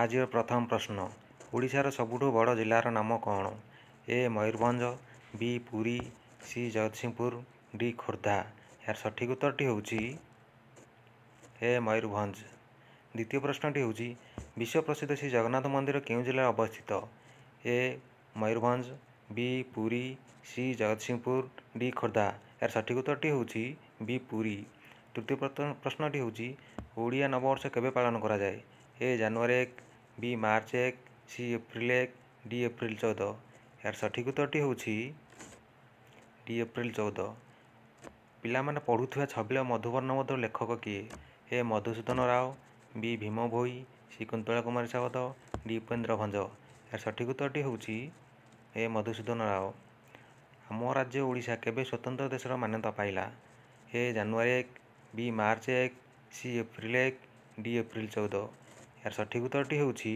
ଆଜିର ପ୍ରଥମ ପ୍ରଶ୍ନ, ଓଡ଼ିଶାର ସବୁଠୁ ବଡ଼ ଜିଲ୍ଲାର ନାମ କ'ଣ? A Mayurbhanj, B Puri, C Jagatsinghpur, D Khordha. ଏହାର ସଠିକ୍ ଉତ୍ତରଟି ହେଉଛି ଏ ମୟୂରଭଞ୍ଜ। ଦ୍ୱିତୀୟ ପ୍ରଶ୍ନଟି ହେଉଛି, ବିଶ୍ୱ ପ୍ରସିଦ୍ଧ ଶ୍ରୀ ଜଗନ୍ନାଥ ମନ୍ଦିର କେଉଁ ଜିଲ୍ଲାରେ ଅବସ୍ଥିତ? A Mayurbhanj, B Puri, C Jagatsinghpur, D Khordha. ଏହାର ସଠିକ୍ ଉତ୍ତରଟି ହେଉଛି ବି ପୁରୀ। ତୃତୀୟ ପ୍ରଶ୍ନଟି ହେଉଛି, ଓଡ଼ିଆ ନବବର୍ଷ କେବେ ପାଳନ କରାଯାଏ? A January 1, B March 1, C April 1, D April 14। ଏହାର ସଠିକ୍ ଉତ୍ତରଟି ହେଉଛି ଡି ଏପ୍ରିଲ 14। ପିଲାମାନେ ପଢ଼ୁଥିବା ଛବିଳ ମଧୁବର୍ଣ୍ଣବୋଧର ଲେଖକ କିଏ? A Madhusudan Rao, B Bhima Bhoi, C Kuntala Kumari Sabat, D Upendra Bhanja. ଏହାର ସଠିକ୍ ଉତ୍ତରଟି ହେଉଛି ଏ ମଧୁସୂଦନ ରାଓ। ଆମ ରାଜ୍ୟ ଓଡ଼ିଶା କେବେ ସ୍ୱତନ୍ତ୍ର ଦେଶର ମାନ୍ୟତା ପାଇଲା? A January 1, B March 1, C April 1, D April 14। ଏହାର ସଠିକ୍ ଉତ୍ତରଟି ହେଉଛି